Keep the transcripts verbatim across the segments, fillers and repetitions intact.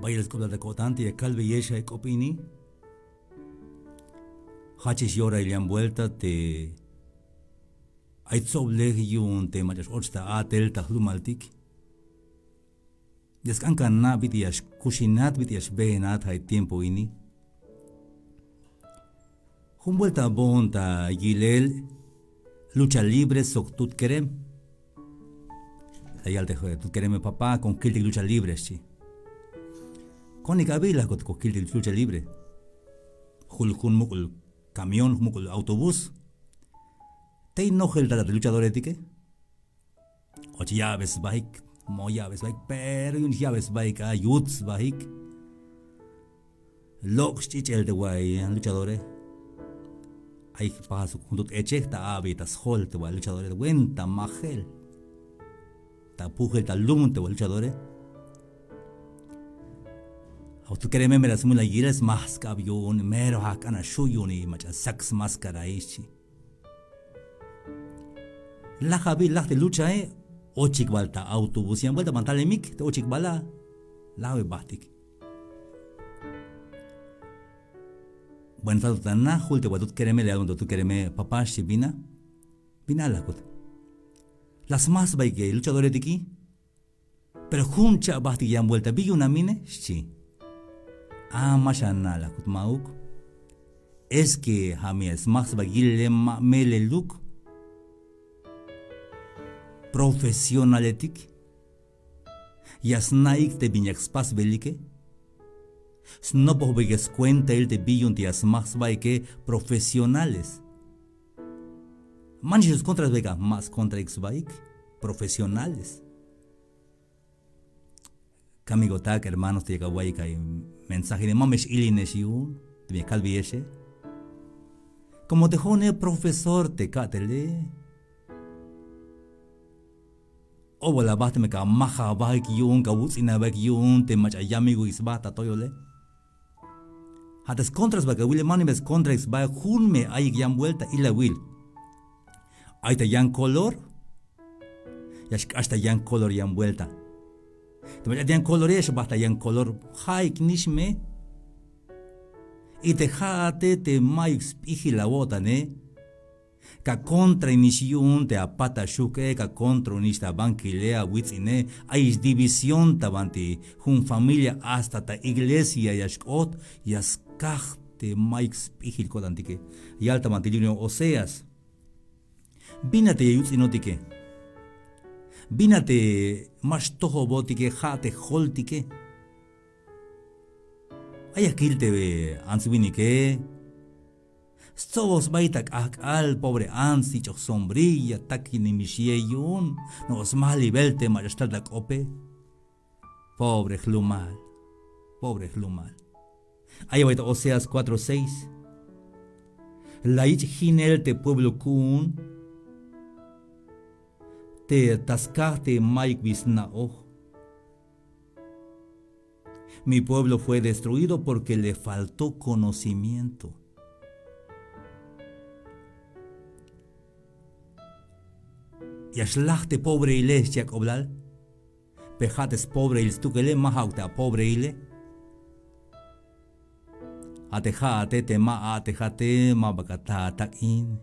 Bayel sk'oplal ta ko'tan te ya kalbeyex a k'op ini. Jachix yorail yan buelta te ay tsoblej yu'un te mach'a x-och ta a'tel ta jlumaltik. Ya sk'an ka na' bit'il ya xkuxinat, bit'il ya xbeenat ja' tiempo ini. Jun buelta boon ta yilel lucha libre sok tut kerem. La yal te tut kereme: papá, kon kiltik lucha libre, xchi. Konik abi, la jkut, kon kiltik lucha libre. Jul jun muk'ul camión, jun muk'ul autobús. Tey nojel ta te luchadoretike. Och ya'be sbaik, mo ya'be sbaik, pero yu'un ya'be sbaik a yut sbaik. Lok' xch'ich'el te way luchadore. Ay jpajal sok jun tut eche, ta abi ta sjol te way luchadore, wen ta majel, ta pujel ta lum te way luchadore. Aw tut kereme, mera smul a yilel, smaj sk'ab yu'un, mero ja' jk'an a xu' yu'un y mach'a sak smáscara, xchi. Laj abi, laj te luchae, ochik bal ta autobús yan buelta, ban talemik te ochik bal a. Laj abi, bajtik. Bueno, tal ta na, jul te way tut kereme, le yalbon te tut kereme: papá, xchi, bin a, bin a, la jkut. La smaj sbaik luchadoretike. Pero jun cha'bajtik yan buelta, ¿bi yu'un a mine? xchi. A, ma xana', la jkut, ma'uk. Es que ja' me ya smaj sba yilele, ma meleluk. Profesionaletik. Ya sna'ik te bin yak spasbelike. Snopojbeik skuentail te bi yu'un te ya smaj sbaike profesionales. Manix skontrasbaik a, ma skontraik sbaik, profesionales. Kamigotak, hermanos, te yak awa'iyik a mensaje ini, ma me x-ilinex yu'un te me kalbeyexe. Como te jo'one profesor te ka'tele, obol aba te me ka maj abaik yu'un, ka wuts'in abaik yu'un te mach'a yamigoik sba ta toyole. Ja' te skontra sba ka wile, ma nimek skontraik sba, jun me ayik yan buelta, ilawil. Ay ta yan color, ya xk'ax ta yan color yan buelta. Te mach'a ay ta yan colore, ya xbajt ta yan color, ja'ik nix me. Y te ja'ate te ma'yuk sp'ijil awo'tane, ka kontrainix yu'un te apat ta xujk'e, ka kontroinix ta bankile, awits'ine, ayix división ta banti jun familia, hasta ta iglesia ya xk'ot, ya skaj te ma'yuk sp'ijil ko'tantike. Yal ta banti libro Oseas. ¿Bin a te ya yuts'inotike? ¿Bin a te ma xtojobotike, ja' te joltike? Ay ya kil te ants winike. Stsoboj sbaik ta k'ajk'al, pobre ants, yich'oj sombrilla, takinimix ye yu'un, no smajlibel te mach'a xtal ta k'ope. Pobre jlumal, pobre jlumal. Ay ya awa'iyik ta Oseas cuatro seis. La yich' jinel te pueblo ku'un te ta skaj te ma'yuk bi sna'oj. Mi pueblo fue destruido porque le faltó conocimiento. Ya xlaj te pobreile, xchi ak'oblal. Pe ja' te spobreil stukele, ma ja'uk te apobreile. A te ja'ate te ma a'tejate, ma ba ka ta atak'in.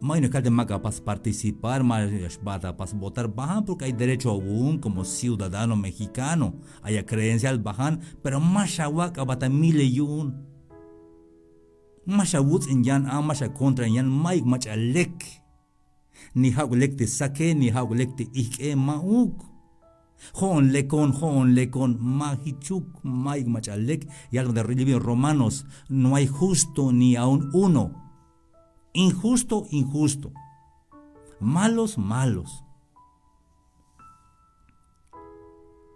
Ma yu'un ya kal te ma ka pas participar, ma ya xbaat a pas votar, bajan, porque ay derecho awu'un como ciudadano mexicano, ay a credencial, bajan, pero ma xawak' a ba ta mile yu'un. Ma xawuts'in yan a, ma xakontrain yan, ma'yuk mach'a lek. Ni ja'uk lek te sake, ni ja'uk lek te ijk'e, ma'uk. Jo'on lekon, jo'on lekon, ma jichuk, ma'yuk mach'a lek. Yal ta libro Romanos: no hay justo ni aun uno. Injusto, injusto. Malos, malos.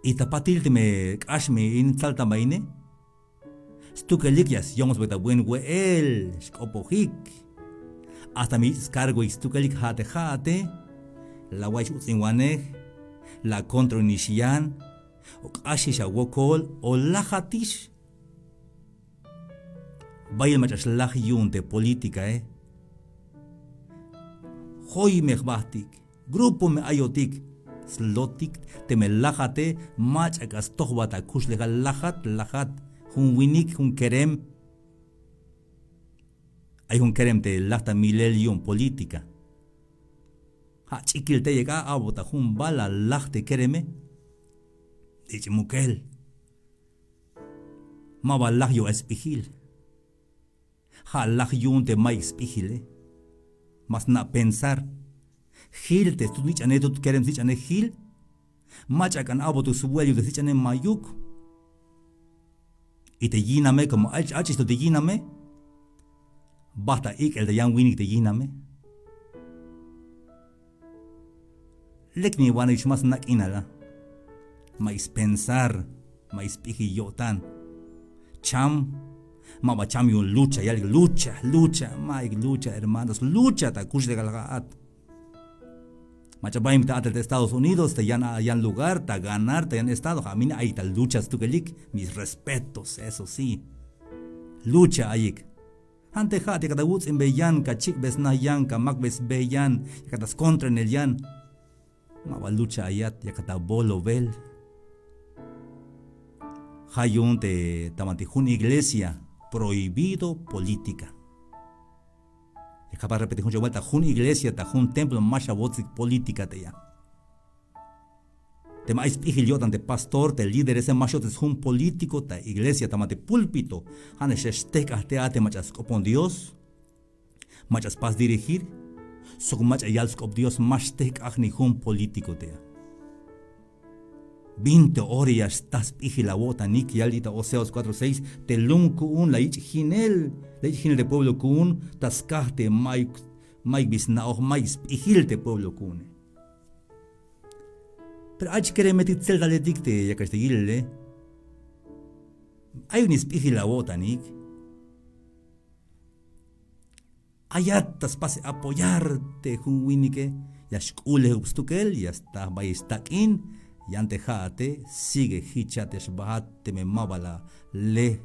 Y ta patil teme k'ax me in tsaltan ba ine, stukelik ya syomsbey ta buen we'el xk'opojik. Hasta me yich' skargoik stukelik, ja' te ja'ate la awa'ix uts'inwanej, la akontroinix yan, o k'axix awokol, o lajatix. Bayel mach'a xlaj yu'un te políticae. Joy me jbajtik, grupo me ayotik. Slotik, teme lajate, mach'a k'a stojbat akuxlejal, lajat, lajat. Jun winik, jun kerem. Ay jun kerem te laj ta milel yu'un política. Ja' ch'ikil tey, ya k'a a'bot ta jun bal la laj te kereme. Ich' mukel. Ma ba laj yu'un ay sp'ijil. Ja' laj yu'un te mayuk sp'ijile. Ma sna' pensar. Jil te stut snich'ane, tut kerem snich'ane jil. Mach'a k'an a'botuk sbuel yu'un te snich'ane, mayuk. Y te yiname, como ach'ix to te yiname, bajt ta ik'el ta yan winik te yiname. Lek niwan ix ma sna' k'inal a. Mayuk spensar, mayuk sp'ijil yo'tan. Cham, ma ba cham yu'un lucha, yalik lucha, lucha, mayuk lucha, hermanos, lucha ta kuxlejal ja'at. Mach'a baem ta a'tel ta Estados Unidos, ta yan, yan lugar, ta ganar, ta yan estado, ja' mini ayik ta lucha stukelik, mis respetos, eso sí. Lucha ayik. Jan te ja'at yakat awuts'inbe yan, ka chik'be sna yan, ka makbe sbe yan, yakat askontrenel yan. Ma ba lucha ayat, yakat abolobel. Ja' yu'un te ta banti jun iglesia prohibido política. Ya kaba repetir jun ch'obal, ta jun iglesia, ta jun templo ma xawotsik política te ya. Teme ay sp'ijil yo'tan te pastor, te líderese, ma xyotsik jun político ta iglesia, ta ma te púlpito. Ja'nax ya xtejk'aj te a te mach'a sk'opon Dios, mach'a spas dirigir, sok mach'a yal sk'op Dios, ma xtejk'aj ni jun político te a. Bin te ora ya xta sp'ijil awo'tanik, yal li' ta Oseas cuatro seis, te lum ku'un la yich' jinel, la yich' jinel te pueblo ku'un, ta skaj te mayuk, mayuk bi sna'oj, mayuk sp'ijil te pueblo ku'une. Pero achike re metik tseltaletik te yakax te yilele. Ayuk ni sp'ijil awo'tanik. Ayat ta spas apoyar te jun winike, ya xk'ulejub stukel, ya sta bay stak'in, yan te ja'ate, sigue jichat ya xbajat, teme ma ba la le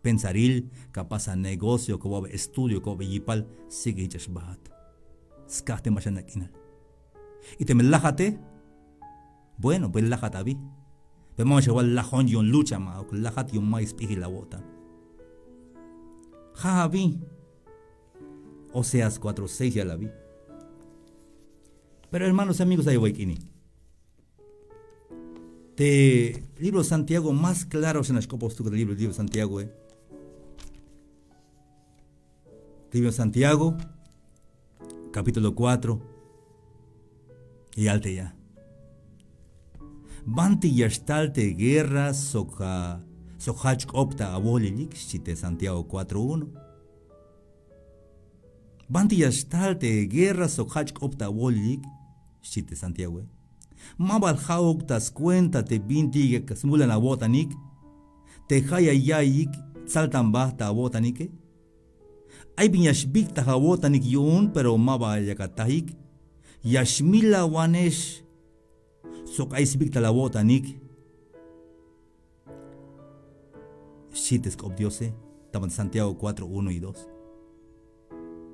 pensaril, ka pasa negocio, ka wa'be estudio, ka wa'be yipal, sigue jich ya xbajat. Skaj te ma xana' k'inal. Y teme lajate, bueno, pues lajat abi. Pero ma xawal lajon yu'un lucha, ma'uk lajat yu'un mayuk sp'ijil awo'tan. Ja' abi. Oseas cuatro seis yal abi. Pero hermanos y amigos, ay way k'ini. Te libro Santiago más claro xana' xk'opoj stukel te libro, libro Santiago, eh. Libro Santiago, capítulo cuatro. Yal te ya. Banti ya xtal te guerra sok, sok jajch' k'op ta awolilik, xchi te Santiago cuatro uno. Banti ya xtal te guerra sok jajch' k'op ta awolilik, xchi te Santiagoe. Ma bal ja'uk ta skuenta te bintik ya smulan awo'tanik, te ja' ya ya'iyik tsaltanba ta awo'tanike. Ay bin ya xbik'taj awo'tanik yu'un, pero ma ba yak atajik. Ya xmilawanex sok ay sbik'tal awo'tanik, xchi te sk'op Diose, ta banti Santiago cuatro uno y dos.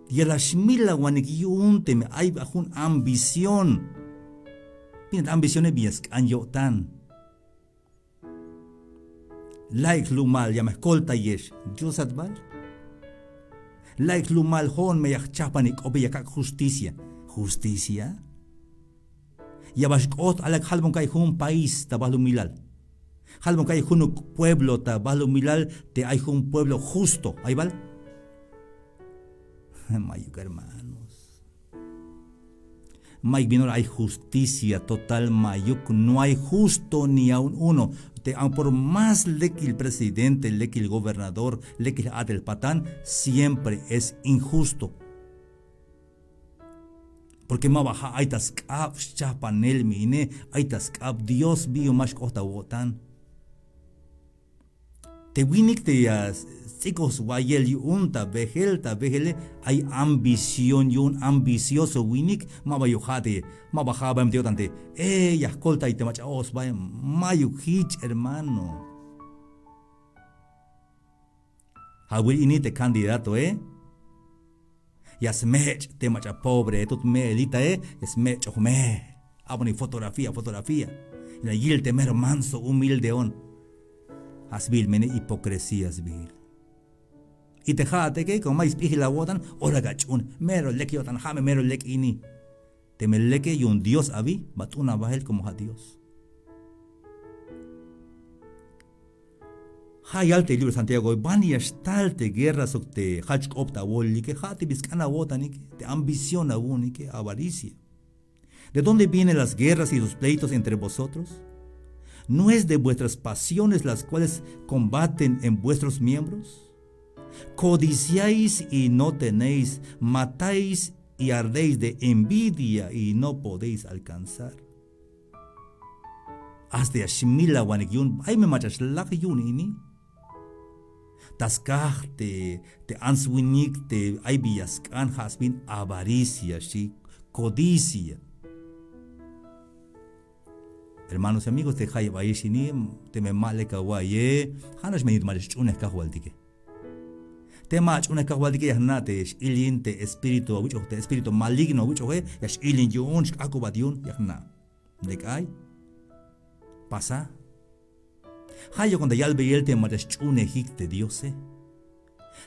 Ya la xmilawanik yu'un teme ay jun ambición. Bin a te ambicione, bin ya sk'an yo'tan. La'ik jlumal ya me jkoltayex, Diosat bal. La'ik jlumal jo'on me ya jchajpanik k'ope, ya kak' justicia. Justicia. Ya ba xk'ot alak jalbon ka'iy jun país ta balumilal. Jalbon ka'iy junuk pueblo ta balumilal te ay jun pueblo justo. Ay bal. Mayuk, hermanos. Mayuk bin ora ay justicia total, mayuk, no hay justo ni aun uno. Te, a, por más lekil presidente, lekil gobernador, lekil a'tel patan, siempre es injusto. Porque ma ba ja' ay ta sk'ab xchajpanel me ine, ay ta sk'ab Dios, bi yu'un ma xk'ot awo'tan. Te winik te ya sts'ikoj swayel yu'un ta bejel, ta bejele, ay ambición yu'un, ambicioso winik, ma ba yu'un ja' te, ma ba ja' baem te yo'tan te, eh, ya jkoltay te mach'a o sbaem, mayuk jich, hermano. Jawil ini te candidatoe, eh. Ya smech' te mach'a pobre, tut me'elitae, ya smech'oj me. Aboni fotografía, fotografía. La yil te mero manso, humilde on. Ja' sbiil mene hipocresía sbiil. Y te ja'ate que como ay sp'ijil awo'tan, ora ka ch'un, mero lek yo'tan, ja' me mero lek ini. Teme leke yu'un Dios abi, ma t'un abajel como ja' Dios. Ja' yal te libro Santiago, ban ya xtal te guerra sok te jajch k'op ta awolilike, ja' te bin sk'an awo'tanike, te ambición awu'unike, avaricia. ¿De dónde vienen las guerras y los pleitos entre vosotros? ¿No es de vuestras pasiones las cuales combaten en vuestros miembros? Codiciáis y no tenéis, matáis y ardéis de envidia y no podéis alcanzar. Hasta ya xmilawanik yu'un, ay me mach'a xlaj yu'un ini. Ta skaj te, te ants winik te ay bi ya sk'an, ja' sbin avaricia, xchi, codicia. Hermanos y amigos, te jayeb ayex ini, teme ma lek awa'iye, ja'nax me yu'un mach'a xch'unej kajwaltike. Te ma ach'unej kajwaltike ya jna' te x-ilin te espíritu awich'oj, te espíritu maligno awich'oje, ya x-ilin yu'un, xk'ajk'ubat yu'un, ya jna'. Lek ay. Pasa. Ja' yu'un ta yalbeyel te mach'a xch'unejik te Diose.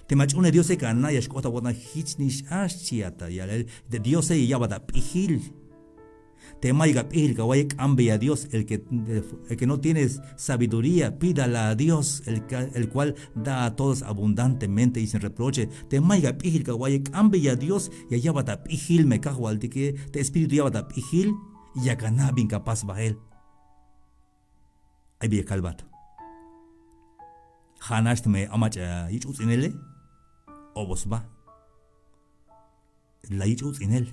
Te mach'a xch'unej Diose ka na' ya xk'ot awo'tan jichnix a xchi a ta yalel te Diose ya ya'bat ap'ijil. Te mayuk ap'ijil ka wa'iye k'ambey a Dios, el que, el que no tiene sabiduría, pídala a Dios, el, ca- el cual da a todos abundantemente y sin reproche. Te mayuk ap'ijil ka wa'iye k'ambey a Dios, ya ya'bat ap'ijil me kajwaltike, te espíritu ya'bat ap'ijil, yak ana' bin ka pas bael. Ay bi ya kalbat. Ja'nax teme a mach'a yich' uts'inele, obol sba. La yich' uts'inel.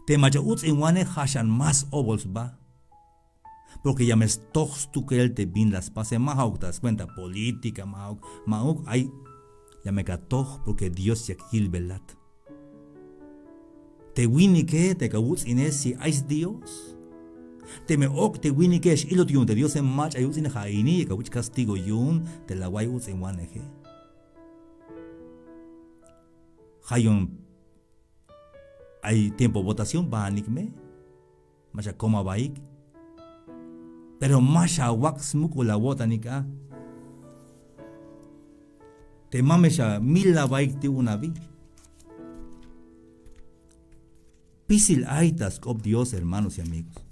Te mach'a uts'inwanej ja' xan más obol sba. Porque ya me stoj stukel te bin la spase, ma ja'uk ta swenta política, ma ja'uk, ma'uk, ay, ya me ka toj porque Dios yak yilbelat. Te winike te ka wuts'ine si ay sDios. Teme ok te winike ya x-ilot yu'un te Diose mach'a ya yuts'ine, ja' ini ya ka wich' castigo yu'un te la awa'iy uts'inwaneje. Ja' yu'un ay tiempo votación, baanik me, ma xakom abaik. Pero ma xawak' smuk'ul awo'tanik a. Te ma me xamil abaik ti' yu'un abi. Spisil ay ta sk'op Dios, hermanos y amigos.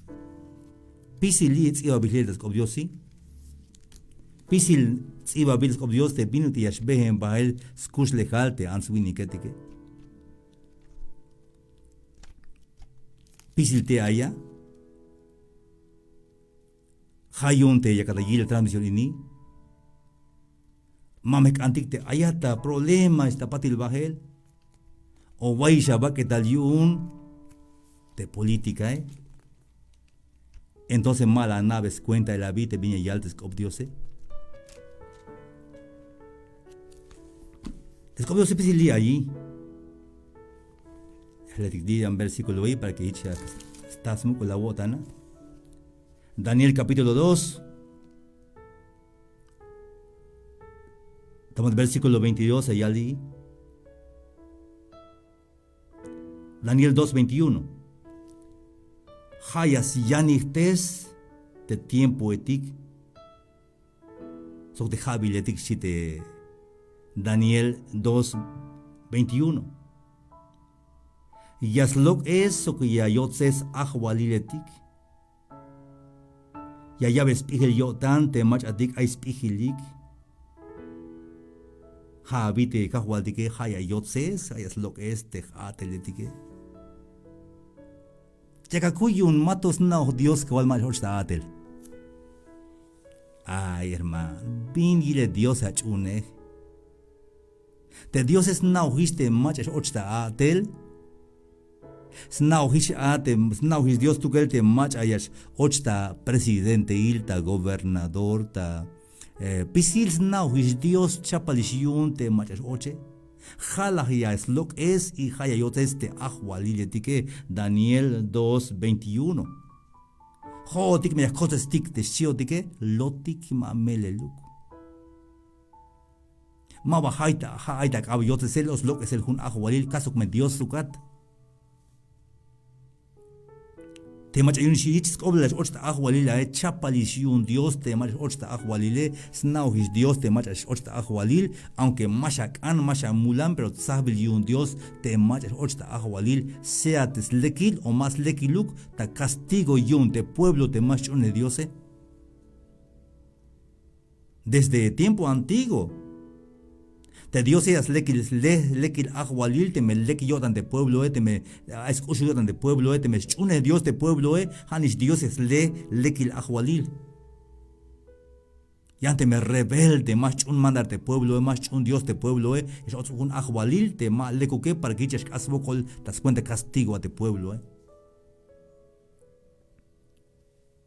Spisil li' ts'ibabil ta sk'op Dios, sí. Spisil ts'ibabil ta sk'op Dios te bin ut'il ya xbeen bael skuxlejal te ants winiketike. Spisil te aya. Ja' yu'un te yakat ta yilel transmisión ini. Ma me jk'antik te ayat ta problema ix ta patil bajel. O wayix abak'etal yu'un te políticae. Entonces ma la ana'be skuentail abi te bin ya yal te sk'op Diose. Te sk'op Diose spisil li' ayi. Jletik ti' yan versículo ayi para que jich ya sta smuk'ul awo'tan a. Daniel capítulo dos. Estamos versículo veintidós, ya yal li'. Daniel dos veintiuno. Ja' ya syanijtes te tiempoetik. Sok te ja'biletik xchi te Daniel dos veintiuno. Ya slok'es sok ya yotzes ajwaliletik. Ya ya'be sp'ijil yo'tan te mach'atik ay sp'ijilik. Ja' abi te kajwaltike ja' ya yotzes, ja' ya slok'es te j-a'teletike. Yak akuy yu'un mato sna'oj Dios kawal mach'a x-och ta a'tel. Ay hermano, bin yilel Dios ach'unej. Te Diose sna'ojix te mach'a x-och ta a'tel. Sna'ojix a te, sna'ojix Dios tukel te mach'a ya x-och ta presidenteil, ta gobernador, ta, eh, spisil sna'ojix Dios, chapalix yu'un te mach'a x-oche. Ja' laj ya slok'es y ja' ya yotzes te ajwaliletike, Daniel dos veintiuno. Jo'otik me ya jkotsestik te xchiotike, lotik ma meleluk. Maba ja' ay ta, ja' ay ta k'ab yotzesel o slok'esel jun ajwalil, kax sok me Dios sukat. Te mach'a yu'un xi yich' sk'oblal x-och ta ajwalil ae, chapalix yu'un Dios te mach'a x-och ta ajwalile. Sna'ojix Dios te mach'a x-och ta ajwalil, aunque ma xak'an, ma xamulan, pero tsajbil yu'un Dios te mach'a x-och ta ajwalil, sea te slekil o ma slekiluk, ta castigo yu'un te pueblo te ma xch'unej Diose. Desde tiempo antiguo te Diose ya slekil, le-, lekil ajwalil teme lek yo'tan te puebloe, teme ay sk'uxul yo'tan te puebloe, teme sch'unej Dios te puebloe, ja' nix Dios ya sle lekil ajwalil. Yan teme rebelde, ma sch'un mandar te puebloe, ma sch'un Dios te puebloe, ya x-och jun ajwalil te ma lekuke para que yich' ya xk'ax swokol ta swenta castigo a te puebloe.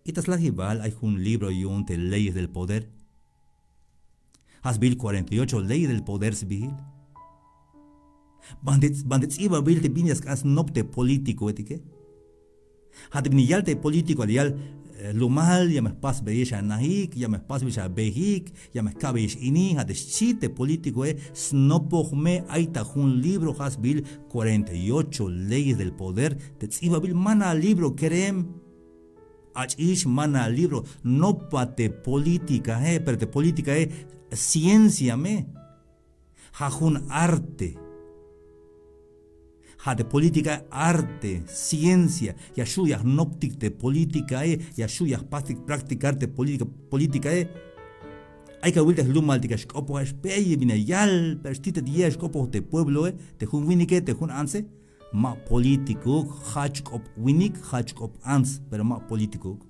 Y ta slajibal ay jun libro yu'un te Leyes del Poder. Ja' sbiil cuarenta y ocho Leyes del Poder sbiil. Banti, banti ts'ibabil te bin ya sk'an snop te políticoetike. Ja' te bin yal te político, yal, eh, lumal, ya me jpasbeyex anajik, ya me jpasbeyex abejik, ya me jka'beyex ini, ja' te xchi te políticoe, snopoj me, ay ta jun libro, ja' sbiil cuarenta y ocho Leyes del Poder, te ts'ibabil, mana libro kerem. Ach'ix, mana libro, nopa te políticae, pero te políticae ciencia me. Ja' jun arte. Ja' te política arte, ciencia, ya xu' ya jnoptik te políticae, ya xu' ya jpastik practicar te política, políticae. Ay kawil te jlumaltik ya xk'opoj, ya xbey bin ya yal, pero xtitet ye ya xk'opoj te puebloe, te jun winike, te jun antse. Ma políticouk, jajch k'op winik, jajch k'op ants, pero ma políticouk.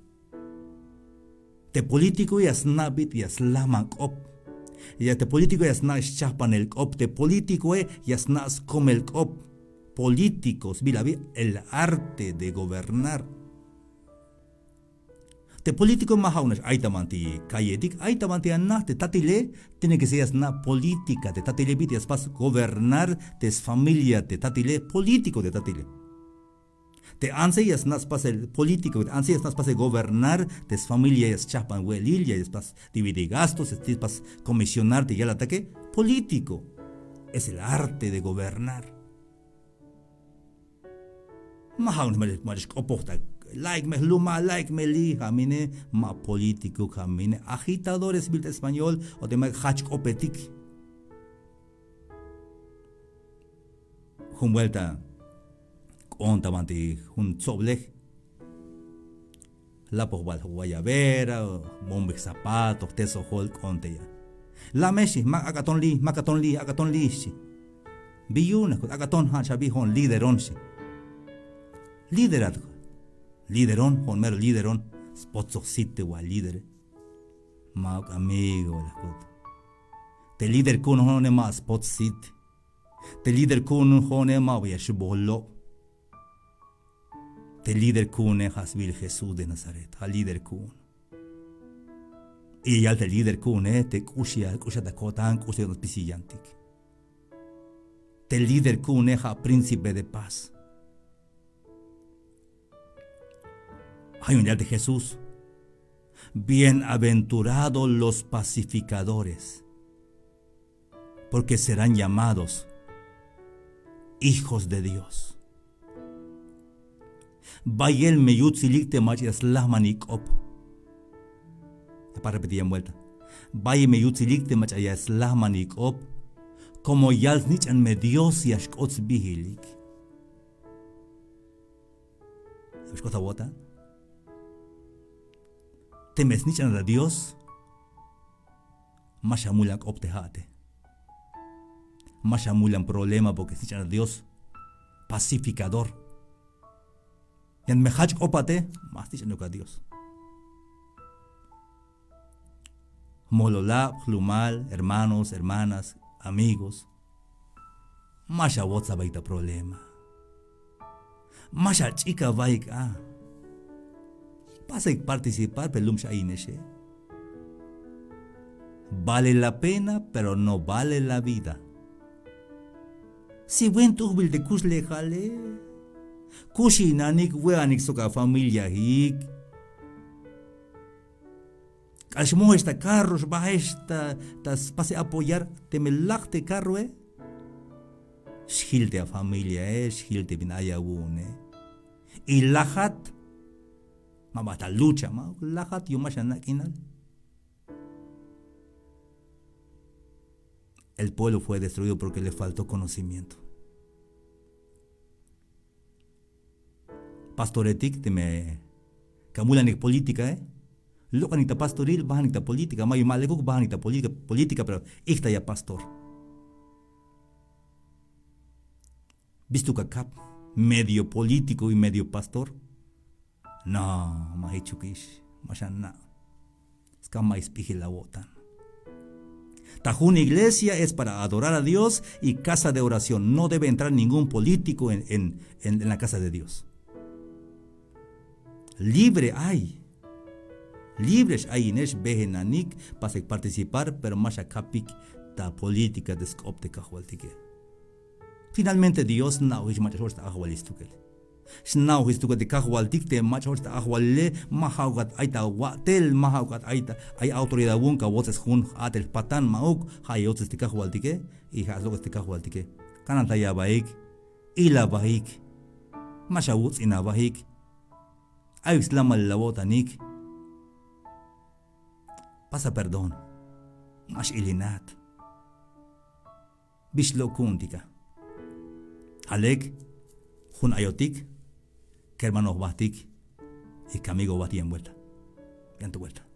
Te político ya sna' bit ya slajman k'op. Ya te político ya sna' schajpanel k'op, te políticoe ya sna' skomel k'op. Político sbiil abi, el arte de gobernar. Te político ma ja'uk nax ay ta banti calletik, ay ta banti anaj, te tatile tiene que ser ya sna' política, te tatile bit ya spas gobernar te sfamilia te tatile, político te tatile. Te antse ya sna' spasel político, te antse ya sna' spasel gobernar te sfamilia, ya schajpan we'elil, ya spas dividir gastos, ya spas comisionar te yalatake, político. Es el arte de gobernar. Ma ja'uk nax mach'a xk'opoj ta la'ik me jlumal, la'ik me li, ja' mine ma político, ja' mine agitadores sbiil ta español, o te ma jajch k'opetik. Jun vuelta k'oon ta banti jun tsoblej. Lapoj bal guayabera, bombej zapato, jte' sojol k'oon te ya. La' me xchi, ma ak'a ton li, ma ak'a ton li, ak'a ton li xchi. Bi yu'un, ak'a ton, ja' xabi, jo'on líderon xchi. Líderat. Líderon, jo'on mero líderon. Spotsoj sit te wal lídere. Ma'uk amigo, la jkut. Te líder ku'un jo'one ma spots sit. Te líder ku'un jo'one ma ba ya xbol lob. Te líder ku'une ja' sbiil Jesús de Nazaret, ja' líder ku'un. Y ya yal te líder ku'une te k'ux ya, k'ux ya ta ko'tan, k'ux te yo'tan spisil yantik. Te líder ku'une ja' príncipe de paz. Ja' yu'un ya yal te Jesús: Bienaventurados los pacificadores, porque serán llamados hijos de Dios. Bayel me yutsilik te mach'a ya slajmanik k'op. Ya pa repetir yan vuelta. Bayel me yutsilik te mach'a ya slajmanik k'op. Como yal snich'an me Dios ya xk'ot sbijilik. Xk'ot awo'tan. Teme snich'an ta Dios, ma xamulan k'op te ja'ate. Ma xamulan problema porque snich'an ta Dios. Pacificador. Yan me jajch k'opate, ma snich'anuk a Dios. Jmololab, jlumal, hermanos, hermanas, amigos. Ma xawots abaik ta problema. Ma xach'ik abaik a. Pasaik participar, pero lum x'ayinexe. Vale la pena, pero no vale la vida. Si buen t'ujbil te kuxlejale. Kuxinanik, we'anik sok afamiliaik. K'al xmojex ta carro, xbajex ta, ta spasel apoyar, teme laj te carroe, xjil te afamiliae, xjil te bin ay awu'une. Y lajat, Ma ba ta lucha, ma lajat yu'un ma xana' k'inal. El pueblo fue destruido porque le faltó conocimiento. Pastoretik teme kamulanik política, eh. Lok'anik ta pastoril, bajanik ta política, ma yu'un ma lekuk bajanik ta política, política, pero ijta ya pastor. Bistuk a kap medio político y medio pastor. No, ma jichukix, ma xana'. Sk'an ma isp'ijil awo'tan. Ta jun iglesia es para adorar a Dios y casa de oración. No debe entrar ningún político en, en, en, en la casa de Dios. Libre ay. Libre x-ayinex, bejenanik, pasek participar, pero ma xakapik ta política te sk'op te Kajwaltike. Finalmente Dios na'ojix mach'a x-och ta ajwalil stukel. Xna'ojix stukel te Kajwaltik te mach'a x-och ta ajwalile, ma ja'ukat ay ta wa'tel, ma ja'ukat ay ta, ay autoridad awu'un kawotzes jun a'tel jpatan, ma'uk, ja' yotzes te Kajwaltike, y ja' slok'es te Kajwaltike. Kanantay abaik, il abaik, ma xawuts'in abaik, ayuk slamalil awo'tanik. Pasa perdón, ma x-ilinat. Bix lok' ku'untik a. Ja' lek jun ayotik, kermano jbajtik, y kamigo jbajtik yan vuelta. Yan tu vuelta.